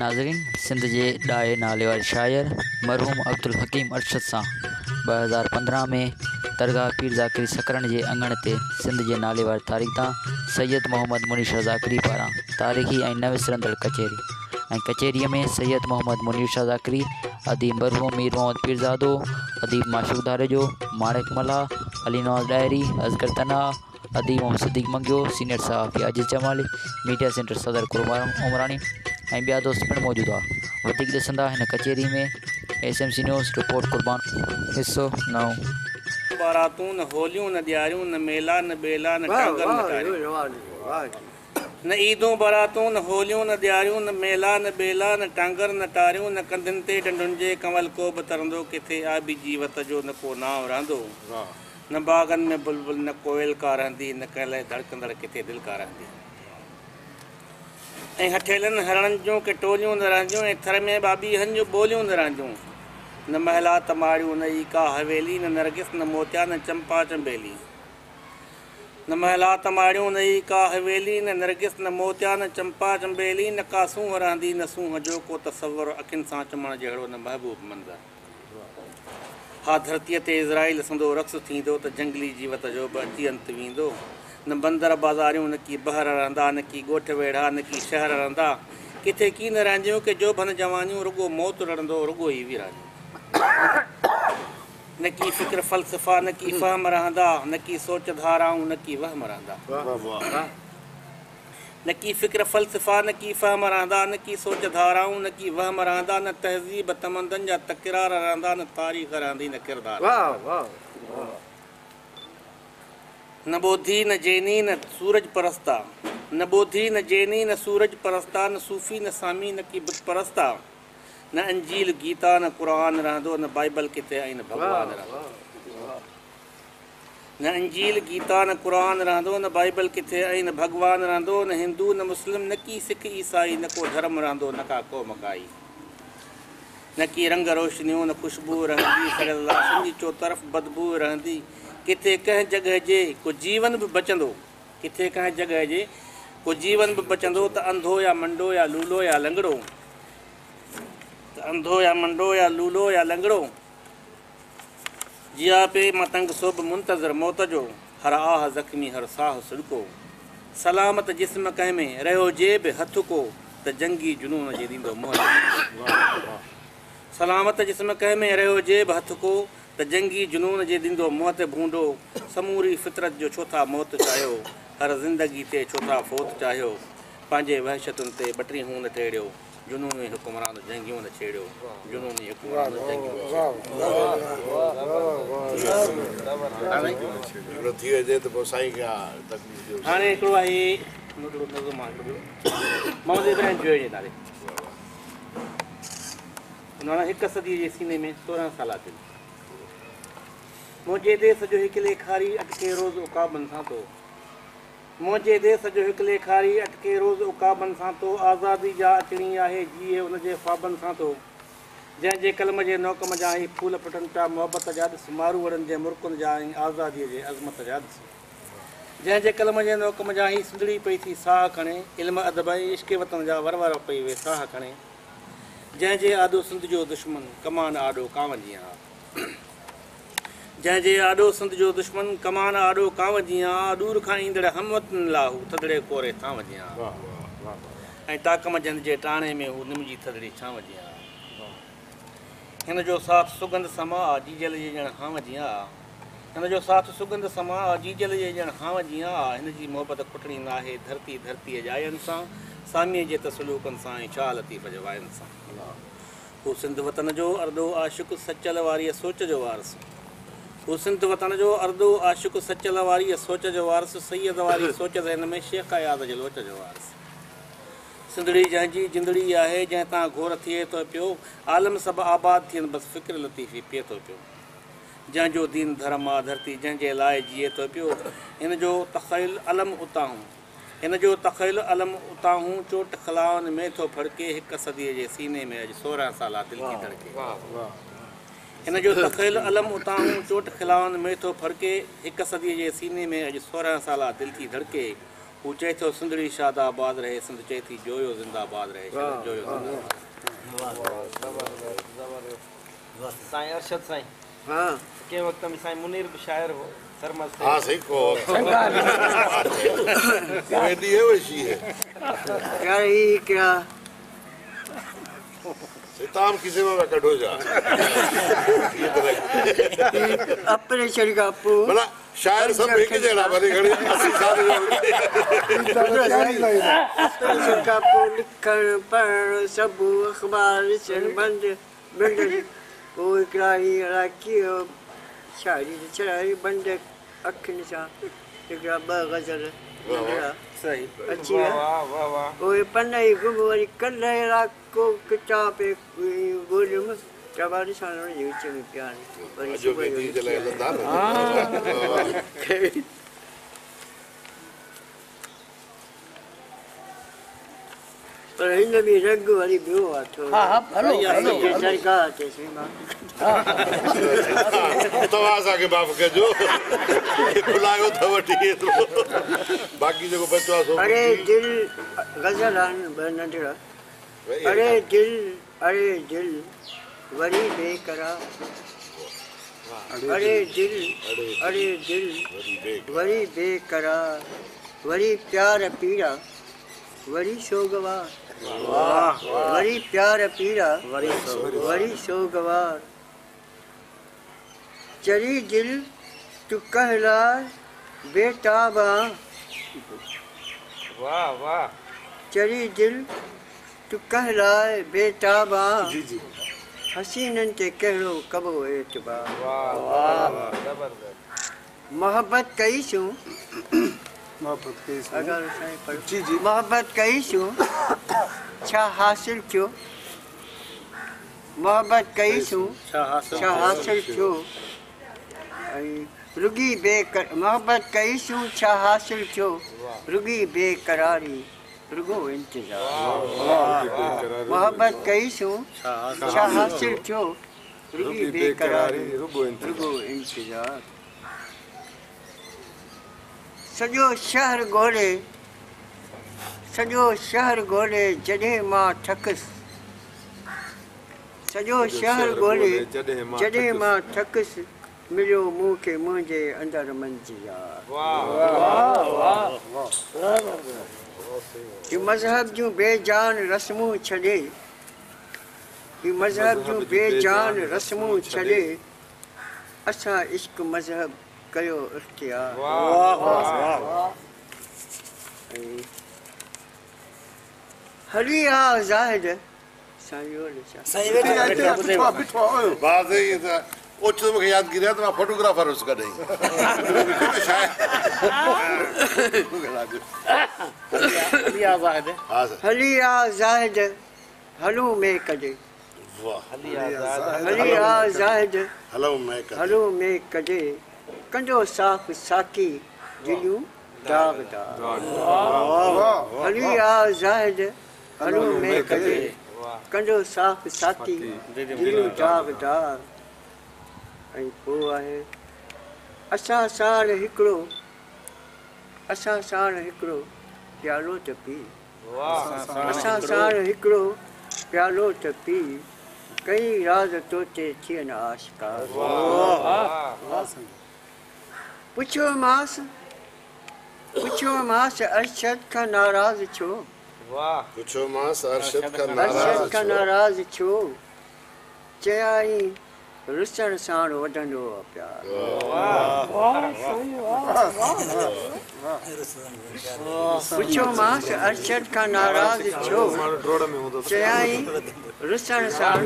ناظرين سنڌ جي ڏاهي ناليواري شاعر مرحوم عبدالحڪيم ارشد سان 2015 ۾ درگاهه پير ذاڪري سڪرنڊ جي اڱڻ تي سنڌ جي ناليواري تاريخدان سيد محمد منير شاهه ذاڪري پاران تاريخي ۽ نه وسرندڙ ڪچهري ۽ ڪچهريء ۾ سيد محمد منير شاهه ذاڪري، اديب مرحوم مير محمد پيرزادو، اديب معشوق ڌاريجو، ماڻڪ ملاح، علي نواز ڏاهري، اصغر تنها، اديب محمد صديق منگيو، سينيئر صحافي عاجز جمالي، ميڊيا سينٽر صدر قربان عمراڻي ۽ ٻيا دوست پڻ موجود هئا. وڌيڪ ڏسندا هن ڪچهري ۾ S M C news report قربان حصو نئون. باراتون نه هوليون نه ڏياريون نه ميلا نه ٻيلا نه ٽانگر نه ٽاريون نه عيدون براتون نه هوليون نه ڏياريون نه ميلا نه ٻيلا نه ٽانگر نه ٽاريون نه ڪنڌين تي ڍنڍن جي ڪنول ڪو به ترندو ڪٿي آبي جيوت جو نه ڪو نانء رهندو نه باغن ۾ بلبل نه ڪوئل ڪا رهندي نه ڪنهن لئه ڌڙڪندڙ ڪٿي دل ڪا رهندي ۽ هٺيلن هرڻن جون ڪي ٽوليون نه رهنديون ۽ ٿر ۾ ٻاٻيهن جون ٻوليون نه رهنديون نه محلات ماڙيون نه ئي ڪا حويلي نه نرگس نه موتيا نه چمپا چنبيلي نه محلات ماڙيون نه ئي ڪا حويلي نه نرگس نه موتيا نه چمپا چنبيلي نه ڪا سونهن رهندي نه سونهن جو ڪو تصور اکين سان چمڻ جهڙو نه محبوب منظر. ها ڌرتيء تي عزرائيل سندو رقص ٿيندو ته جهنگلي جيوت جو به اچي انت ويندو. نه بندر بازاريون نه ڪي بحر رهندا نه ڪي ڳوٺ ويڙها نه ڪي شهر رهندا. ڪٿي ڪي نه رهنديون ڪي جوڀن جوانيون رڳو موت رڙندو رڳو ئي ويرانيون. نه ڪي فڪر فلسفا نه ڪي فهم رهندا نه ڪي سوچ ڌارائون نه ڪي وهم رهندا. نه ڪي فڪر فلسفا نه ڪي فهم رهندا نه ڪي سوچ ڌارائون نه ڪي وهم رهندا نه تهذيب تمدن جا تڪرار رهندا نه تاريخ رهندي نه ڪردار رهندا نه ٻوڌي نه جيني نه سورج پرستا نه ٻوڌي نه جيني نه سورج پرستا نه صوفي نه سامي نه ڪي بت پرستا نه انجيل گيتا نه قرآن رهندو نه بائيبل ڪٿي ۽ نه ڀڳوان رهندو. نه انجيل، گيتا، نه قرآن رهندو، نه بائيبل ڪٿي ۽ نه ڀڳوان رهندو، نه هندو، نه مسلم، نه ڪي سک عيسائي، نه ڪو ڌرم رهندو، نه ڪا قوم ڪائي. نه ڪي رنگ روشنيون، نه خوشبوء رهندي، سڙيل لاشن جي چوطرف بدبوء رهندي. ڪٿي ڪنهن جڳهه جي ڪو جيون به بچندو، ڪٿي ڪنهن جڳهه جي ڪو جيون به بچندو ته انڌو يا منڊو يا لولو يا لنگڙو، ته انڌو يا منڊو يا لولو يا لنگڙو. جياپي مان تنگ سو به منتظر موت جو، هر آهه زخمي هر ساهه سڏڪو. سلامت جسم ڪنهن ۾ رهيو جي به هٿ ڪو، ته جنگي جنون جي ڏيندو منهن تي ڀونڊو. سلامت جسم ڪنهن ۾ رهيو جي به هٿ ڪو، ته جنگي جنون جي ڏيندو منهن تي ڀونڊو. سموري فطرت جو ڇو ٿا موت چاهيو، هر زندگي تي ڇو ٿا فوت چاهيو. پنهنجي وحشتن تي ٻٽيهون نه ٽيڙيو. جنوني حڪمران جنگيون نه ڇيڙيو جنوني حڪمران جنگيون نه ڇيڙيو. هاڻي هڪڙو آهي ننڍڙو نظم آهي هڪڙو محمد ابراهيم جويي جي نالي. هن هڪ صديء جي سيني ۾ 16 سالا دل. منهنجي ديس جو هڪ ليکاري اٽڪي روز عقابن سان ٿو. منهنجي ديس جو هڪ ليکاري اٽڪي روز عقابن سان ٿو آزادي جا اچڻي آهي جيئي ان جي خوابن سان ٿو جنهن جي قلم جي نوڪ منجهان هي ڦول ڦٽن پيا محبت جا ڏس ماروئڙن جي مرڪن جا ۽ آزاديء جي عظمت جا ڏس جنهن جي قلم جي نوڪ منجهان هي سنڌڙي پئي ٿي ساهه کڻي علم ادب ۽ عشق وطن جا ور ور پئي ويساهه کڻي جنهن جي آڏو سنڌ جو دشمن ڪمان آڏو ڪانء جيان آ. جنهن جي آڏو سنڌ جو دشمن ڪمان آڏو ڪانء جيان آ، ڏور کان ايندڙ هم وطنن لا هو ٿڌڙي ڪوري ٿانو جيان آ ۽ ٽاڪ منجهند جي ٽاڻي ۾ هو نم جي ٿڌڙي ڇانو جيان آ. هن جو ساٿ سڳنڌ سما آ، جيجل جي ڄڻ هانء جيان آ. هن جو ساٿ سڳنڌ سما آ، جيجل جي ڄڻ هانء جيان آ. هن جي محبت کٽڻي ناهي ڌرتي ڌرتيء ڄاين سان، ساميء جي ته سلوڪن سان ۽ شاهه لطيف جي واين سان. هو سنڌ وطن جو ارڏو عاشق سچل واريء سوچ جو وارث هو سنڌ وطن جو ارڏو عاشق سچل واريء سوچ جو وارث سيد واري سوچ ذهن ۾ شيخ اياز جي لوچ جو وارث سنڌڙي جنهن جي جندڙي آهي جنهن تان گهور ٿئي ٿو پيو عالم سڀ آباد ٿين بس فڪر لطيفي پئي ٿو پيو جنهن جو دين ڌرم آ ڌرتي جنهن جي لاء جيئي ٿو پيو هن جو تخيل علم اتاهون هن جو تخيل علم اتاهون چوٽ خلائن ۾ ٿو ڦڙڪي هڪ صديء جي سيني ۾ اڄ 16 سالا دل ٿي ڌڙڪي هن جو تخيل علم اتاهون چوٽ خلائن ۾ ٿو ڦڙڪي هڪ صديء جي سيني ۾ اڄ 16 سالا دل ٿي ڌڙڪي हू चए थो सिंधड़ी शादाबाद रहे, सिंध चए थी जोयो जिंदाबाद रहे, जोयो जिंदाबाद। साईं अरशद साईं, हाँ कंहिं वक़्त में साईं मुनीर बि शाइर हो, सरमस्त। हाँ सही को कॉमेडी है वैसी है यार ये क्या सिताम किसी में कढो जा ये तरह अपने शरीर का पो भला शायर सब एक जहिड़ा भले घणे 80 साल जो अपने का पो लिखण पढ़ण सभु अख़बार ॾिसण बंदि बंदि पोइ हिकिड़ा हीअं शाइरी छड़ा बंदि अखियुनि सां हिकिड़ा ॿ ग़ज़ल नंढड़ा सही अची विया। वाह वाह वाह। उहे पन ई गुम वरी कल्ह अहिड़ा को किताब ॻोल्हियुमि त ॾिसां हुनजे विच में पिया आहिनि। वरी सुबुह जो पर हिन में रंग वरी ॿियो आहे थोरो। हा हा भलो भलो दरगाह ते साईं मां तव्हां असांखे माफ़ कजो, बुलायो त वठी एतिरो, बाक़ी जेको बचियो आहे सो। अरे दिल ग़ज़ल आहिनि ॿ नंढड़ा। अरे दिल अरे दिल वरी बेकरार, अरे दिल अरे दिल वरी बेकरार, वरी प्यार पीड़ा वरी सोगवार, वरी प्यार पीड़ा वरी सोगवार, चरी दिल तू कहला बेताबा, वाह वाह, चरी दिल तू कहलाए बेताबा, जी जी, हसीननि ते कहिड़ो कबो एतबार। वाह वाह ज़बरदस्त। मोहब्बत कईसूं, मोहब्बत कईसूं, अगर साईं पढ़ो। जी जी। मोहब्बत कईसूं छा हासिल थियो, मोहब्बत कईसूं छा हासिल थियो, ऐं रुगी बेकर मोहब्बत कईसूं छा हासिल थियो, रुगी बेकरारी रुगो इंतज़ार। मोहब्बत कईसूं छा हासिल थियो, रुगी बेकरारी रुगो इंतज़ार। सॼो शहर ॻोल्हे, सॼो शहर ॻोल्हे जॾहिं मां थकसि, सॼो शहर ॻोल्हे जॾहिं मां थकसि, मिलियो मूंखे मुंहिंजे अंदरि मंज़ियार। ही मज़हब जूं बेजान रस्मूं छॾे, ही मज़हब जूं बेजान रस्मूं छॾे, असां इश्क मज़हब कयो इख़्तियार। हली आ ज़ाहिद साईं ओचितो मूंखे यादगिरी आहे त मां फोटोग्राफर हुउसि कॾहिं। हली आ ज़ाहिद हलूं में कॾे, हली आ ज़ाहिद हलूं में कॾे, कंदो साफ़ साकी दिलियूं दाग़दार। हली आ ज़ाहिद हलूं में कॾे, कंदो साफ़ साकी दिलियूं दाग़दार। ऐं पोइ आहे असां साण हिकिड़ो, असां साण हिकिड़ो प्यालो त पी, असां साण हिकिड़ो प्यालो त पी, कई राज़ तो ते थियनि आशिकार। पुछियोमांसि, पुछियोमांसि अरशद खां नाराज़ छो, पुछियोमांसि अरशद खां नाराज़ छो, चयाईं रुसण साण वधंदो आहे प्यार। पुछियोमांसि अरशद खां नाराज़ छो, चयाईं रुसण साण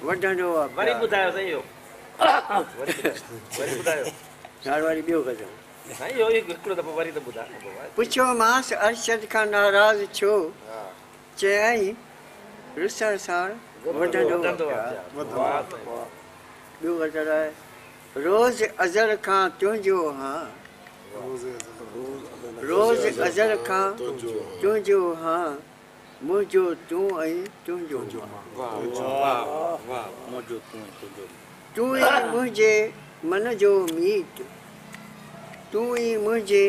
वधंदो आहे वरी प्यार। ॿुधायो साईं इहो, वरी ॿुधायो हाणे वरी ॿियो ग़ज़ल साईं इहो हिकिड़ो दफ़ो वरी त ॿुधायो। पुछियोमांसि अरशद खां नाराज़ छो, चयाईं रुसण साण वधंदो आहे प्यार। ॿियो ग़ज़ल आहे रोज़ अज़ल खां तुंहिंजो हां, रोज़ अज़ल खां तुंहिंजो हां, मुंहिंजो तूं ऐं तुंहिंजो मां, तूं ई मुंहिंजे मन जो मीत, तूं ई मुंहिंजे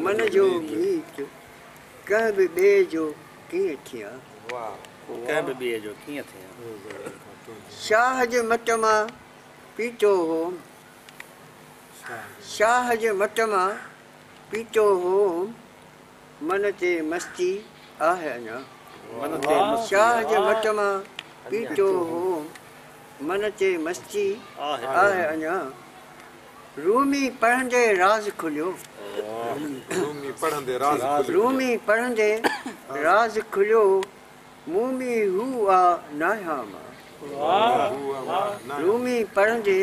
मन जो मीत, कंहिं बि ॿिए जो कीअं थियां। कंहिं बि ॿिए जो कीअं थियां। शाह जे मट मां पीतो हो, शाह जे मट मां पीतो हो, मन ते मस्ती आहे अञा। शाह जे मट मां पीतो हो, मन ते मस्ती आहे अञा। रूमी पढ़ंदे राज़ खुलियो, रूमी पढ़ंदे राज़ खुलियो, रूमी पढ़ंदे राज़ खुलियो, मूं में हू आ नाहियां मां। रूमी पढ़ंदे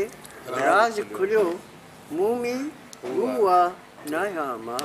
राज़ खुलियो, मूं में हू आ नाहियां मां।